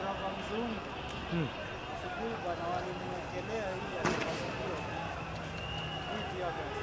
Driver mzungu. Sijui bwana walimwekelea hii ya masikio. Hii tear gas.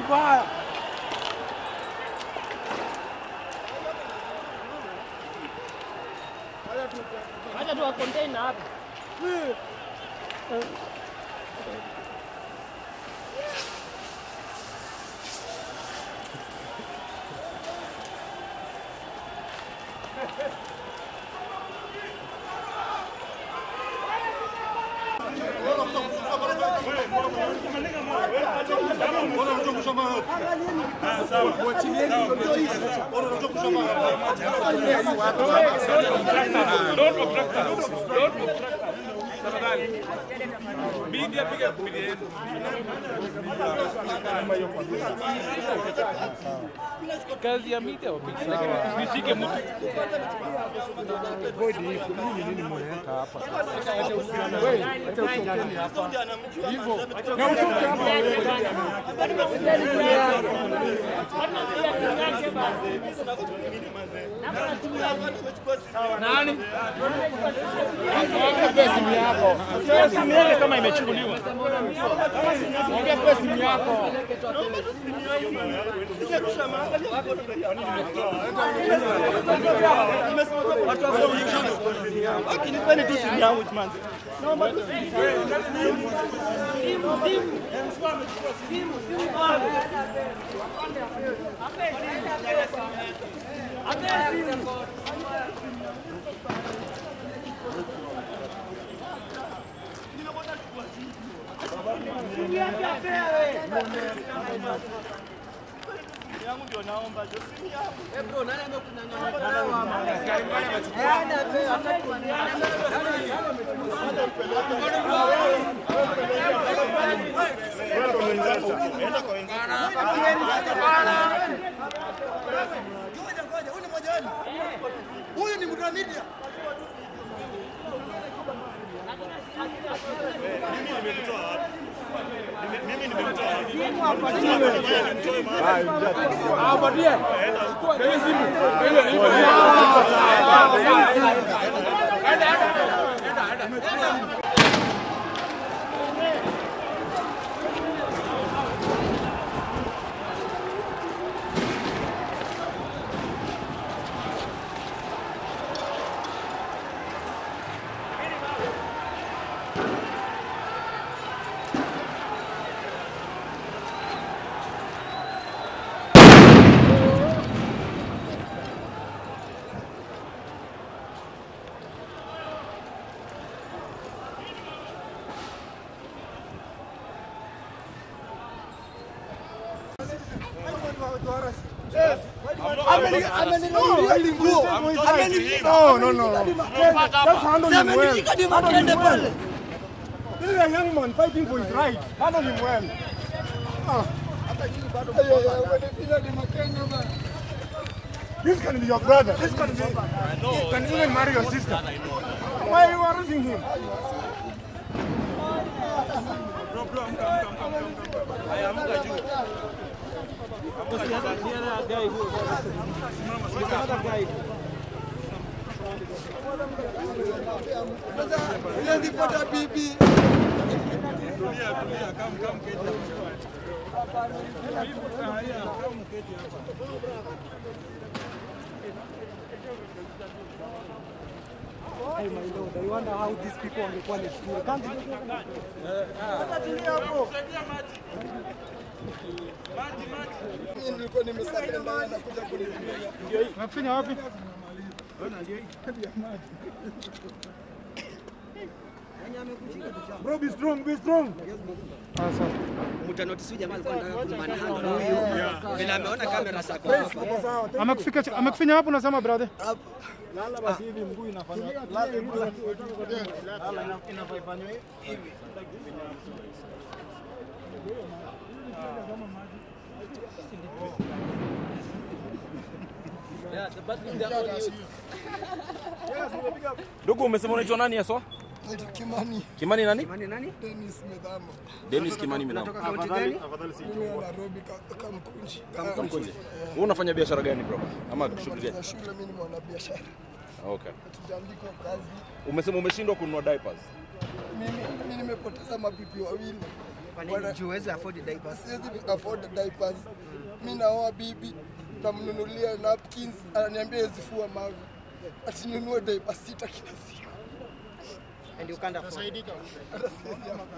Vibaya. Acha tu container hapa. Don't obstruct us. Don't obstruct us. Tafadhali. Media piga media yenu. Kazi ya media wapige. Nishike mtu. Bodi hii nini mnaweka hapa? Wewe acha utokeni hapa. Hivyo. Na utoke hapa wewe. Nani? Mwambie simu yako. Simu yake kama imechukuliwa. Mwambie kwa simu yako. Nipeni tu simu yangu manze. Naomba tu simu. Simu. Yangu ndio naomba jo simu yangu. Eh bro, nani amekunyang'anya? Askari mmoja amechukua. Enda kwa wenzako. Ngoja ngoja, huyu ni mmoja wenu. Huyu ni mtu wa media. Mimi nimemtoa wapi? Mimi nimemtoa wapi? Ah, badia. Ile simu. Ile ile. Enda enda enda. No, no, no. That's handle him well. This is a young man fighting for his right. Handle him well. This can be your brother. This can be. You can even marry your sister. Why are you arresting him? Siwezi pata bibi. Tulia, tulia, come keti. Come keti hapa. Hey my lord, I wonder how these people wangekuwa next year. Can't you? Hata tulia hapo. Maji. Mimi nilikuwa nimesafiri na kuja kunipiga. Unafinya wapi? Bro, be strong, be strong. Ah, sawa. Mtanotice jamaa alikuwa anataka kumanhandle huyu. Vile ameona kamera zako hapa. Amekufika amekufinya wapi unasema brother? Lala basi hivi mguu inafanya. Lala hivi. Lala inafanywa hivi. Ndugu, umesema unaitwa nani haswa? Naitwa Kimani Kimani nani? Kimani nani? Dennis Medhamo. Dennis Kimani Milamo. Kutoka kaunti gani? Mimi wa Nairobi Kamkunji. Kamkunji. Wewe unafanya biashara gani bro? Ama shughuli gani? Namaliza shule, mimi ni mwanabiashara. Okay. Hatujaandikwa kazi. Umesema umeshindwa kununua diapers. Mimi nimepoteza mabibi wawili. Kwa nini juu huwezi afford diapers? Siwezi afford diapers. Mimi naoa bibi, namnunulia napkins, ananiambia hawezi fua mavi. Ati ninunue diapers 6 kila siku. And you can't afford. Hata siwezi afford.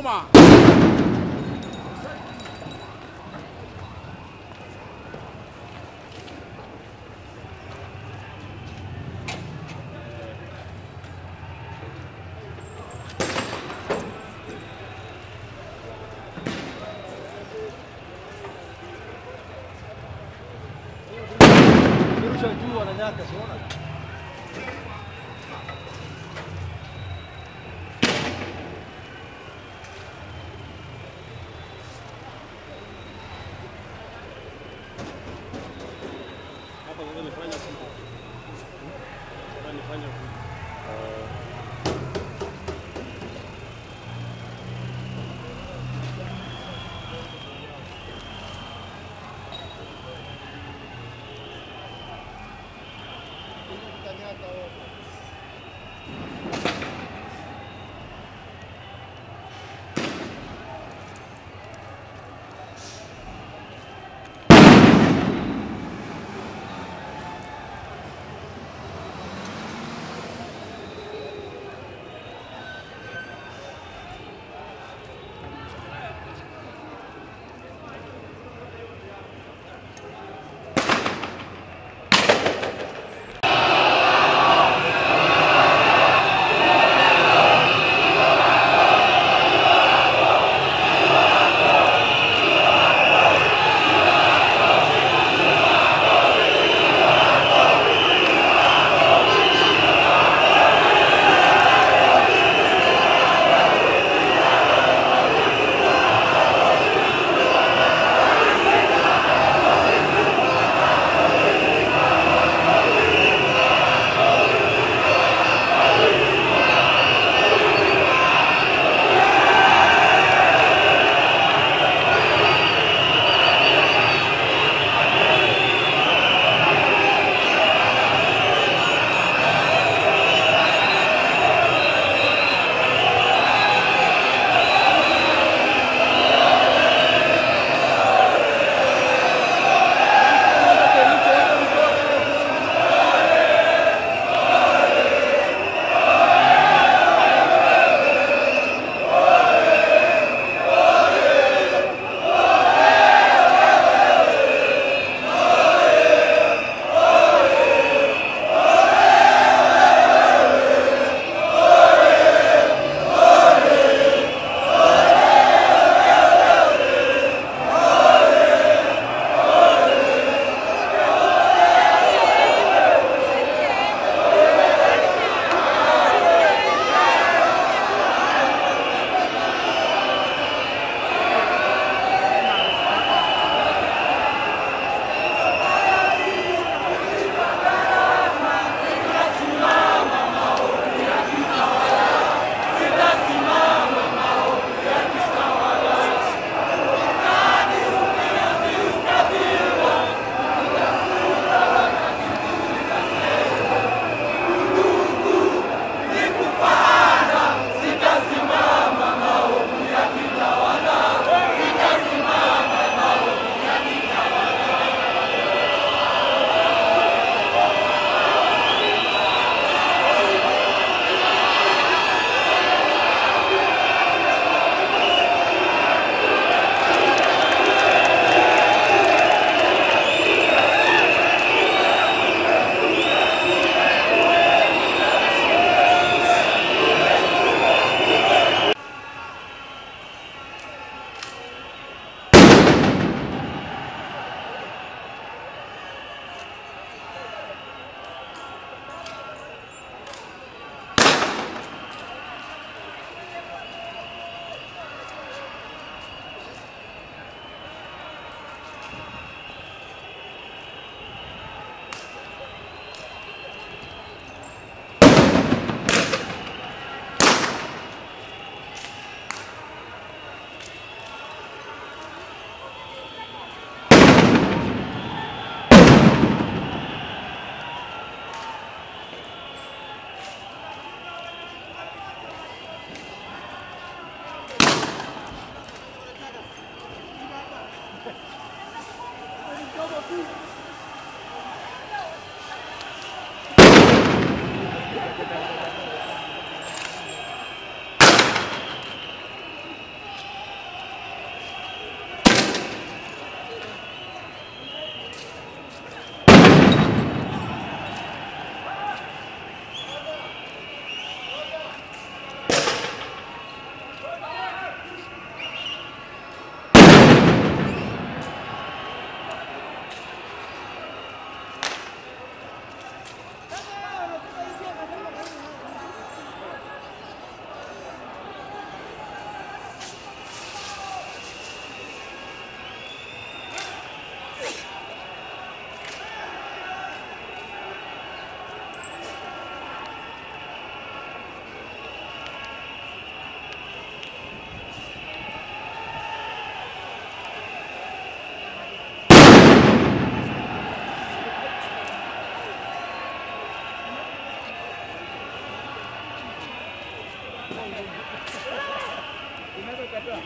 Noma. Kirusha juu wananyaka, si unaona? Hapa sasa nifanya kitu. Hapa nifanya kitu. Unaweza ukatoa.